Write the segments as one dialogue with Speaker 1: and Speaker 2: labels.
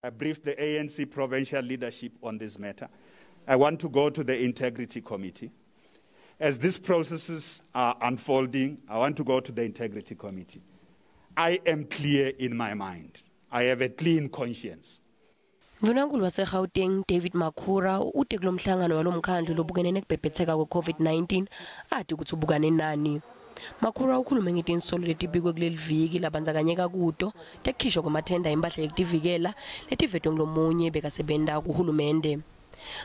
Speaker 1: I briefed the ANC provincial leadership on this matter. I want to go to the Integrity Committee. As these processes are unfolding, I want to go to the Integrity Committee. I am clear in my mind. I have a clean conscience.
Speaker 2: Ndvunankhulu waseGauteng David Makhura ute kulomhlangano walomkhandlu lobukene nekubhebhetheka kwe-COVID-19 ati kutsi ubukane nani. Makhura ukhulume ngetinsolo letibikwe kuleli viki labandzakanyeka kuto tekukhishwa kwemathenda impahla yekutivikela letivetwe ngulomunye bekasebenta kuhulumende.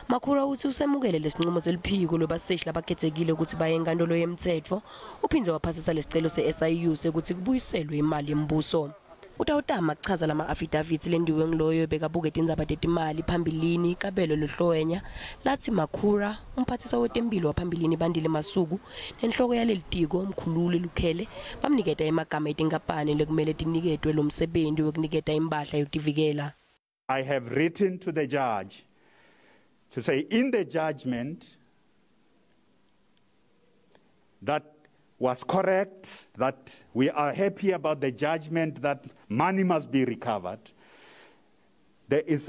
Speaker 2: Makhura utsi usemukele lesinqumo seliphiko lwebaseshi labakhetsekile kutsi baye enkantolo yemtsetfo uphindze waphasisa lesicelo se-SIU sekutsi kubuyiselwe imali yembuso. Utawutama kuchaza lama-affidavits lentiwe ngiloyo bekabuke tindzaba tetimali phambilini Kabelo Lehloenya latsi Makhura umphathiswa wetempilo waphambilini Bandile Masuku nenhloko yalelitiko Mkhululi Lukhele bamniketa emagama etinkampani lekumele tiniketwe lomsebenti wekuniketa impahla yekutivikela.
Speaker 1: I have written to the judge to say in the judgment that was correct, that we are happy about the judgment that money must be recovered. There's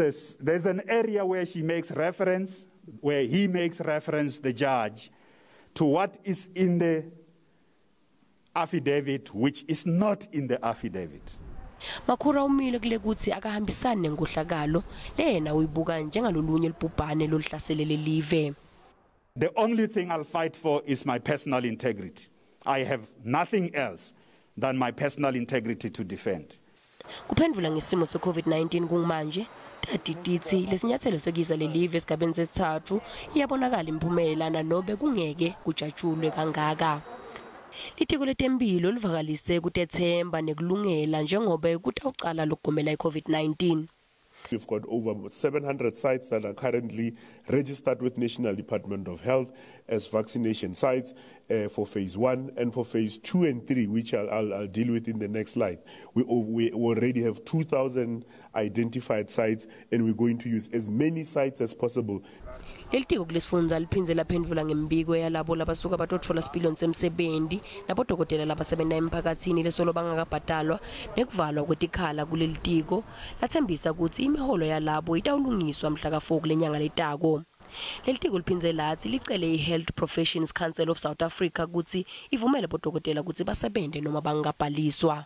Speaker 1: an area where she makes reference, where he makes reference, the judge, to what is in the affidavit, which is not in the affidavit.
Speaker 2: Makhura umile kule kutsi akahambisani nenkohlakalo lena uyibuka njengalolunye libhubhane loluhlasele lelive.
Speaker 1: The only thing I'll fight for is my personal integrity. I have nothing else than my personal integrity to defend.
Speaker 2: Kuphendvula ngesimo se-COVID-19 kungimanje tati titsi lesinyathelo sekuyisa lelive esigabeni sesitsatfu iyabonakala imiphumela nanobe kungeke kujatshulwe kangaka. Litiko letemphilo livakalise kutetsemba nekulungela njengobe kutawucala lokugomela i-COVID-19.
Speaker 3: We've got over 700 sites that are currently registered with National Department of Health as vaccination sites for phase 1 and for phase 2 and 3, which I'll deal with in the next slide. We already have 2,000 identified sites, and we're going to use as many sites as possible.
Speaker 2: Lelitiko kulesifundza liphindze laphendvula ngembiko yalabo labasuka batotfola sipilweni semsebenti nabodokotela labasebenta emphakatsini lesolo bangakabhadalwa nekuvalwa kwetikhala kulelitiko latsembisa kutsi imiholo yalabo itawulungiswa mhla ka-4 kulenyanga letako. Lelitiko liphindze latsi licele i-Health Professions Council of South Africa kutsi ivumele bodokotela kutsi basebente noma bangabhaliswa.